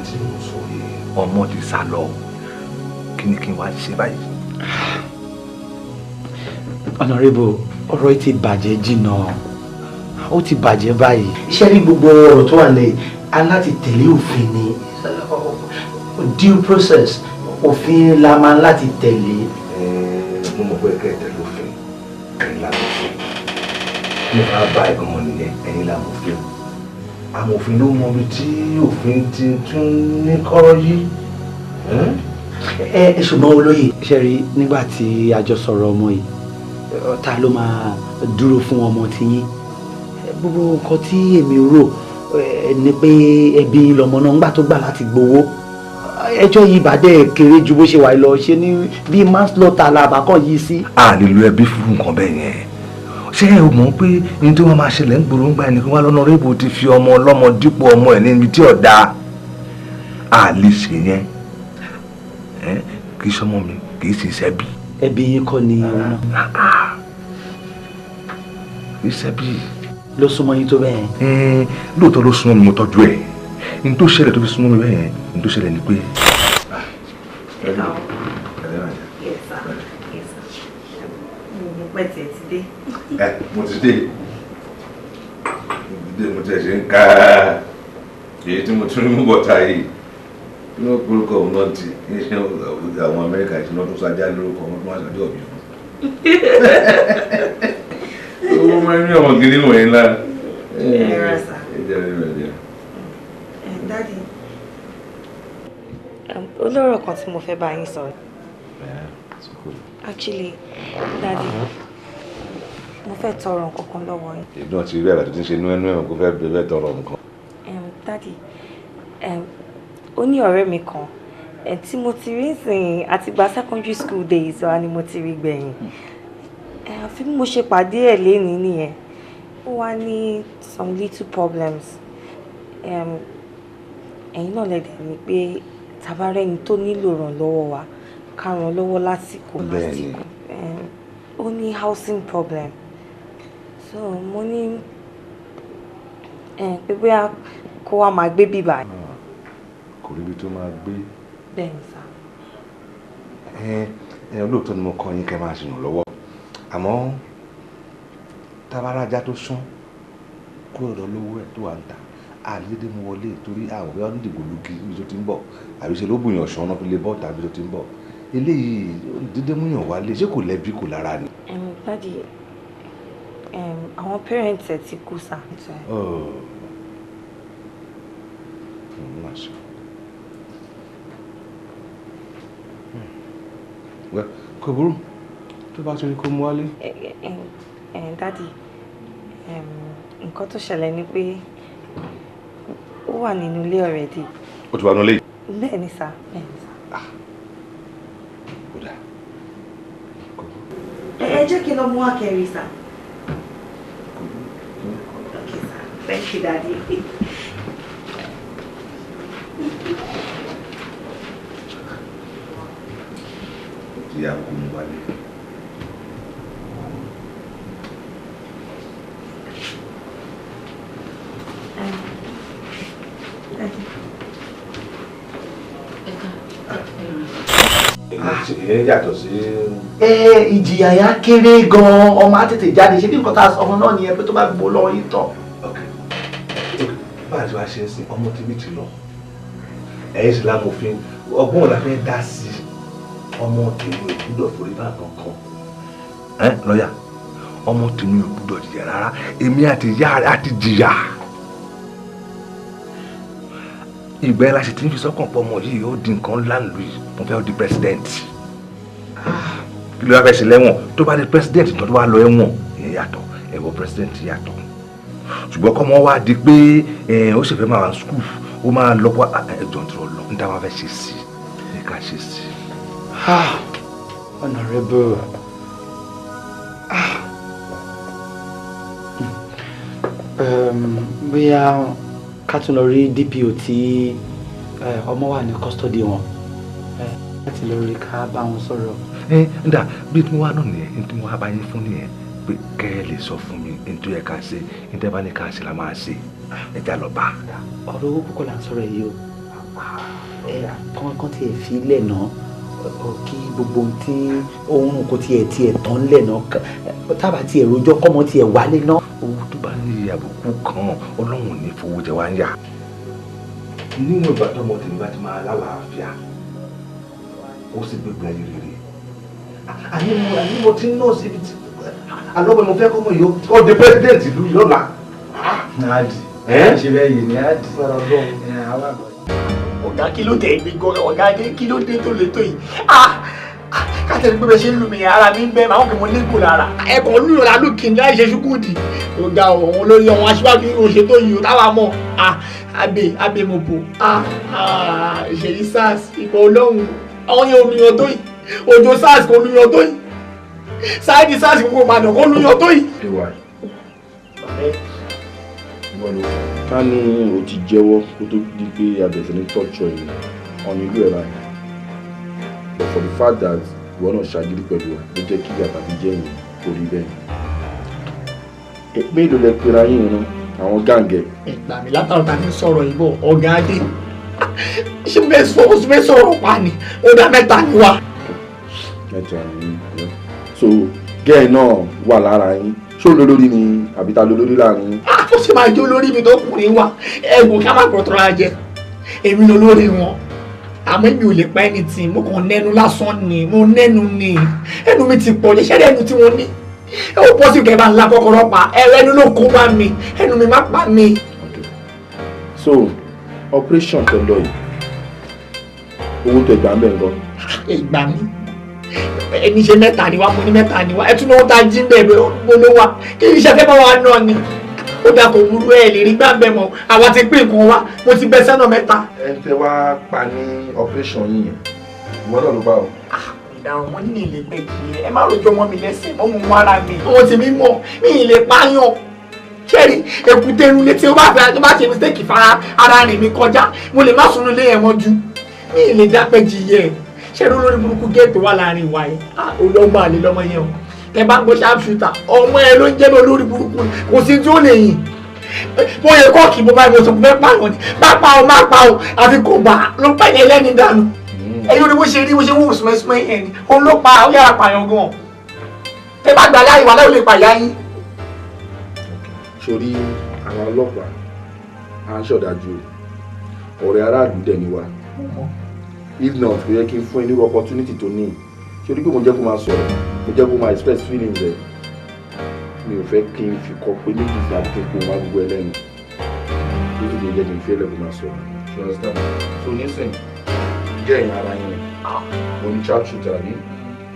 Tí mo sọ yìí, ọmọ ti sá lọ, kí ni kí n wá ṣe báyìí? Honorable, ọ̀rọ̀ yìí ti bàjẹ́ jìnnà, ó ti bàjẹ́ báyìí. Iṣẹ́ ní gbogbo ọ̀rọ̀ tó wà lẹ́yìn, a láti tẹ̀lé òfin ni, due process, òfin la máa láti tẹ̀lé. Mo mọ̀ pé kẹ́ ẹ tẹ̀lé òfin, ẹ̀yin la mọ̀ fún. Mo máa bá ẹ̀ gan-an nìyẹn, ẹ̀yin la mọ̀ fún. Amòfin ló mọ ibi tí òfin ti tún ní kọ́rọ́ yí. Ẹ ṣùgbọ́n olóyè, ṣe rí nígbà tí a jọ sọ̀rọ̀ ọmọ yìí, ta ló máa dúró fún ọmọ tiyín? Gbogbo nǹkan tí èmi rò ni pé ẹbí lọmọ náà ńgbà tó gbà láti gbowó, ẹjọ́ yìí bá dẹ̀ kéré ju bó ṣe wà lọ, ṣe ní bí manslaughter làbákàn yìí sí. A lè lo ẹbí fún nǹkan bẹ́ẹ̀ yẹn. Ṣé ẹ mọ̀ pé ní tí wọ́n máa ṣẹlẹ̀ ń gbòòrò ń gba ẹnìkan wá lọ́nà rébò ti fi ọmọ ọlọ́mọ dípò ọmọ ẹ̀ níbi tí ọ̀dà a lè ṣe yẹn? Kì í ṣọmọ mi, kì í ṣe iṣẹ́ bí. Ẹbí yín kọ́ ni òun náà. Kì í ṣe bí. Ló súnmọ́ yín tó bẹ́ẹ̀. Lóòótọ́ ló súnmọ́ mi, mo tọ́jú ẹ̀. Ní tó ṣẹlẹ̀ tó fi súnmọ́ mi bẹ́ẹ̀ yẹn, ní tó ṣẹlẹ̀ ni pé. Mo ti dé, mo ti ṣe ń ka èyí tí mo tún mú bọ̀tà yìí kí wọ́n porúkọ òun náà ti àwọn Amẹ́ríkà ìṣúná tó sájà lórúkọ wọn tó máa ṣàjọ òbí fún. Owó máa ń rí ọmọ gidi wọ̀nyí ńlá. Daddy, olóró kan tí mo fẹ́ bá yín sọ. Actually, Daddy, mo fẹ́ tọrọ nǹkan kan lọ́wọ́ yín. Èmi náà ti rí ẹ̀rọ tó ti ń ṣe inú ẹnu ẹ̀wọ̀n kó fẹ́ bẹ́ẹ̀ tọrọ nǹkan. Daddy, ó ní ọ̀rẹ́ mi kan tí mo ti rí sìn àtìgbà secondary school days wa ni mo ti rí gbẹ̀yìn. Àfi bí mo ṣe pàdé ẹ̀ lénìí nìyẹn. Ó wá ní some little problems. Ẹ̀yin náà lẹ́dẹ̀ ni pé tàbárẹ́ni tó nílò ìrànlọ́wọ́ wa ká ràn lọ́wọ́ lásìkò. Bẹ́ẹ̀ni. Ó ní housing problem. So mo ní pé bóyá kó wá máa gbé bíbá. Kò ríbi tó máa gbé. Bẹ́ẹ̀ni sá. Ẹ olóòótọ́ ni mo kọ́ yín kẹ́ máa ṣèrànlọ́wọ́, àmọ́ tábàrájá tó sán kúrò lọ lówó ẹ̀ tó wà ń ta àlédè mú wọlé torí àwọn ọ̀rẹ́ onídìgbò lugi níbi tó ti ń bọ̀, àbí ṣe ló bùyàn ṣan náà fi lè bọ́ tàbí tó ti ń bọ̀. Eléyìí dídé múyàn wálé, ṣé kò lẹ́bí kò lára ni. Daddy, àwọn parents ẹ̀ ti kú sá. Kò burú tó bá ti rí kó mú wálé. Daddy, nǹkan tó ṣẹlẹ̀ ni pé ó wà nínú ilé already. Ó ti wà nínú ilé yìí. Bẹ́ẹ̀ni sá, bẹ́ẹ̀ni sá. Ó dáa. Ẹ jẹ́ kí n lọ mú akẹ́rì sá. Okay sá, thank you Daddy. Ìyá kò mú wálé. Yàtọ̀ sí. Ìjìyà yẹn á kéré gan-an, ọmọ á tètè jáde, ṣé bí nǹkan tá a sọ fún náà nìyẹn pé tó bá gbó lọ́wọ́ yìí tán. Báyìí wàá ṣe é sìn, ọmọ tèmi ti lọ, ẹ̀yin sì lámòfin, ọgbọ́n la fẹ́ dá sí i. Ọmọ tèmi ò gbúdọ̀ forí bá kankan. Lọ́yà, ọmọ tèmi ò gbúdọ̀ jìyà rárá, èmi àti ìyá rẹ̀ á ti jìyà. Ìgbà yẹn la ṣe ti ń fi sọ́kàn pọ̀ ọmọ yìí ó di nǹkan ńlá nílùú yìí, mo fẹ́ di president. Kí ló wá fẹ́ ṣe lẹ́wọ̀n? Tó bá di president tó wá lọ ẹ̀wọ̀n ìyẹn yàtọ̀, ẹ̀wọ̀n president yàtọ̀. Ṣùgbọ́n kọ́mọ wá di pé ó sì fẹ́ máa wá school, ó máa lọ́pọ̀ ẹ̀jọ̀ tó lọ, ní táwa fẹ́ ṣe sí ní ká ṣe sí. Honorable, bóyá ká tún lọ rí DPO tí ọmọ wà ní custody wọn, láti lọ rí ká bá wọn sọ̀rọ̀. Ǹdà bí tí mo wá náà nìyẹn, tí mo wá bá yín fún nìyẹn pé kẹ́ ẹ lè sọ fún mi ní tó yẹ ká ṣe, ní tẹ́ bá ní ká ṣe la máa ṣe, ẹ já lọ bá. Ọ̀rọ̀ owó púpọ̀ là ń sọ̀rọ̀ yìí o, Kán tiẹ̀ fi lẹ̀ náà, kí gbogbo ohun tí òun kò tiẹ̀ tán lẹ̀ náà, tábà tiẹ̀ rojọ́ kọ́mọ tiẹ̀ wálé náà. Owó tó bá ní àbùkù kan, Ọlọ́run ní fowó jẹ wá ń yà. Níwọ̀n ìgbà tọmọ tèmi bá ti máa lálàáfíà, ó sì gbégbé ayé rere. Àní mo ti ń nọ́ọ̀sì ibi tí alọ́bẹ̀ mo fẹ́ kọ́ mọ̀ yìí ó di president ìlú yìí lọ́la. Adi ṣe bẹ́ẹ̀ yìí ni Adi. Ọ̀gá kí ló tẹ̀ gbé gan, ọ̀gá dé kí ló dé tó lè tó yìí? Kátẹ́ni pé bẹ́ẹ̀ ṣe ń lu mi ara mi ń bẹ́ màá kì í mo légbò lára. Ẹ̀kọ́ lùyọ̀ lálùkì ní láì ṣe ṣúkúdì. Ọ̀gá ọ̀hún lórí ọ̀hún aṣíwájú oṣù tó yìí táwa mọ̀. Abẹ mo bò. Ìṣèlú SARS ìbọn ọlọ́run. Àwọn yẹn olùyàn tó yìí. Òjò SARS kò lùyàn tó yìí. Sáìdì SARS gbogbo Ìbàdàn kò lùyàn tó yìí. Ìwà ká ní o ti jẹ́wọ́ kó tó di pé abẹ̀sẹ̀ ní tọ́jú ẹ̀ ọ̀nà ìlú ẹ̀ báyìí. But for the fact that ìwọ náà ṣàgídí pẹ̀lú wa ló jẹ́ kí àtàbí jẹ́ yìí kò rí bẹ́ẹ̀. Mélòó lẹ pera yín iná àwọn gáǹgẹ̀? Ẹ̀gbà mi látàrọ̀ ta ní sọ̀rọ̀ ìbọ̀ ọ̀gá adé. Ṣé mo sọ̀rọ̀ pa ni? Ó dá mẹ́ta ni wá. Mẹ́ta ni yín. So gẹ́ẹ̀ náà wà lára yín. Ṣé o lólórí ni àbí ta lólórí láàrin yín? Ó ṣe máa jó lórí mi tó kùnrin wa. Ẹ̀gùn ká má gbọ́ tọ́ra jẹ. Èmi lólórí wọn. Àmọ́ èmi ò lè pa anything, mo kàn nẹ́nu lásán ni, mo nẹ́nu ni. Ẹnu mi ti pọ̀, ṣẹ́rí ẹnu tí mo ní. Ẹ ò pọ́sì kẹ́ bá ń la kọ́kọ́rọ́ pa, ẹ̀rọ ẹnu ló kó bá mi, ẹnu mi má pa mi. So operation tẹ lọ yìí, owó tẹ gbà ń bẹ̀ ń gan. Ìgbà mi ẹni ṣe mẹ́ta ni wá, mo ní mẹ́ta ni wá, ẹ tún náà ta jí bẹ́ẹ̀ bó ló wà, kí iṣẹ́ fẹ́ bá wa náà ni. Ó dà kò burú ẹ lè rí gbà bẹ́ẹ̀ mọ́, àwa ti pín nǹkan wa, mo ti bẹ sẹ́nà mẹ́ta. Ẹ tẹ wá pa ní operation yìí yẹn, ìwọ náà ló bá o. Ìdarun wọn ní ilé pẹ́ kí ẹ má rojọ́ mọ́ mi lẹ́sẹ̀ mọ́ mo mú ara mi. Wọ́n ti mí mọ̀, mi ì lè pààyàn. Ṣẹ́rí èkúté inú létí ó bá fẹ́ tó bá ṣe mistake fara ara rìn mi kọjá, mo lè má sunú ilé yẹn mọ́jú. Mi ì lè dápẹ́ jìyẹ. Ṣẹ́rí olórí burúkú géètì wà láàrin ìwà yẹn, olóńgbò àlè lọ́mọ yẹn o. Tẹ bá ń gbọ́ sharp shooter, ọmọ ẹ ló ń jẹ́ bí olórí burúkú, kò sí tí ó lè yìn. Mo yẹ kọ́ọ̀kì mo bá ìwọ sọ fẹ́ pààyàn ni, má pa o má pa o, àfi kò bá ló ń pẹ̀yẹ lẹ́ni dànù. Ẹ̀yin ni bó ṣe rí bó ṣe wúwo sùmẹ́sùmẹ́ yẹn ni, òun ló pa ó yára pààyàn gan. Tẹ bá gbà láyé wà láyé lè pàyà yín. Sórí àwọn ọlọ́pàá à ń ṣọ̀dájú ọ̀rẹ́ aráàlú dẹ̀ ni wa. If not, kò yẹ kí n fún ẹ ní opportunity tó ní. Sórí pé mo jẹ́ kó máa sọ̀rọ̀, mo jẹ́ kó máa express feelings ẹ̀. Mi ò fẹ́ kí n fi kọ pé méjì sí àbí kí n kó máa gbogbo ẹ lẹ́nu. Lójú mi jẹ́ kí n fi ẹlẹ́kùn máa sọ̀rọ̀. You understand? So nísìnyí, jẹ́ ẹ̀yìn ara yín ni. Mo ní sharp shooter ní.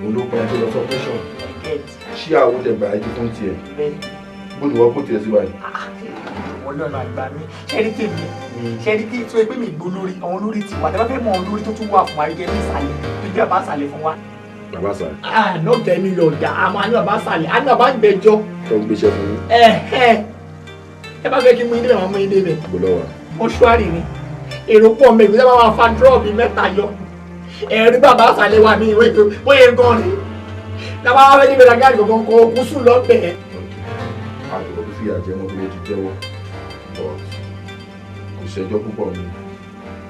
Mo ló pa ẹni tó lọ sí operation. Ṣé àwọn olè gbà ẹjú fún tiẹ̀? Bó ni wọ́n kó tiẹ̀ sí báyìí? Ọlọ́run àgbà mi, ṣẹ́rí tèmi, ṣẹ́rí tí tó ẹgbẹ́ mi gbó lórí, àwọn olórí ti wà, tẹ́lá fẹ́ mọ olórí tó tún wà fún wa gẹ́gẹ́ bí ìsàlẹ̀ tó jẹ́ bàbá ìsàlẹ̀ fún wa. Bàbá ìsàlẹ̀. Àná tẹ̀mí lọ ọ̀gá, àmọ́ àní bàbá ìsàlẹ̀, àní bàbá ìgbẹ́jọ́. Tó ń gbéṣẹ́ fún yín. Ẹ ẹ ẹ bá fẹ́ kí mú ilé bẹ̀ wọ́n mú ilé bẹ̀. Bó lọ wà. Mọ́ṣúárì ni, èrò pọ̀ mẹ́ ìgbésẹ̀ máa fa dúrọ́ọ̀bì mẹ́ta yọ. Ẹ̀rí bàbá ìsàlẹ̀ wà mí ìwé bóyá gan ni. Bàbá wa fẹ́ níbi ìdágáàdì kankan kọ okùn sùn lọ́bẹ̀ẹ́. Àgbẹ̀ fìyà jẹ mọ́ bí ó ti jẹ́wọ́. But kò ṣẹjọ́ púpọ̀ mi,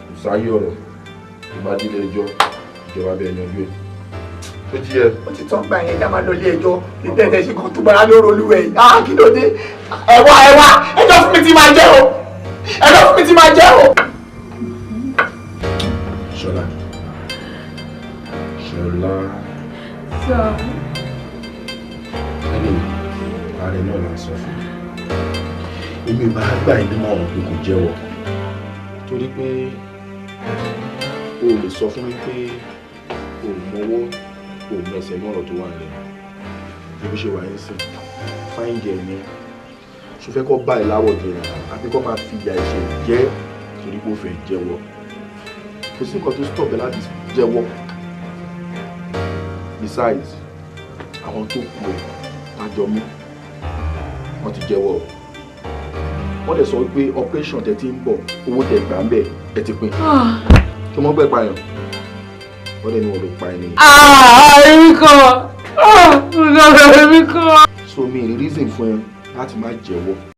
kò sáyé ọ̀rọ̀ tó bá délé ẹjọ́ ìjọba bẹ́ẹ̀ yanjú ẹ̀. Tó ti yẹ. Ó ti tán gbà yẹn já máa lọ ilé ẹjọ́ ní tẹ̀tẹ̀ ṣe kan tó bára lóró olúwẹ̀ yìí. Ah kí ló dé? Ẹ wá ẹ wá ẹjọ́ fún mi ti máa jẹ́ o. Ẹjọ́ fún mi ti máa jẹ́ o. Ṣọlá. Ṣọlá. Sọ. Ẹni ààrẹ náà là ń sọ fún mi. Èmi bá gbà yín nímọ̀ràn pé kò jẹ́wọ́ torí pé o lè sọ fún mi pé o mọwọ́ o mẹsẹ̀ ní ọ̀rọ̀ tó wà nílẹ̀ bí bó ṣe wà yín sìn fáìn jẹ ní ṣo fẹ́ kọ́ bá ẹ láwọ̀ jẹ àbí kọ́ máa fi ìyà ẹ̀ṣẹ̀ jẹ́ torí pé o fẹ́ jẹ́wọ́. Kò sí nǹkan tó stop ẹ láti jẹ́wọ́. Besides, àwọn tó kù ẹ̀ tájọ mú wọ́n ti jẹ́wọ́. Wọ́n lè sọ wípé operation tẹ ti ń bọ̀ owó tẹ gbà ń bẹ̀ ẹ ti pín. Ṣé mo gbẹ́ pààyàn? Wọ́n lè ní wọn ló pa ẹni. Èmi kọ́, èmi kọ́. So mi rí reason fún ẹ láti má jẹ́wọ́.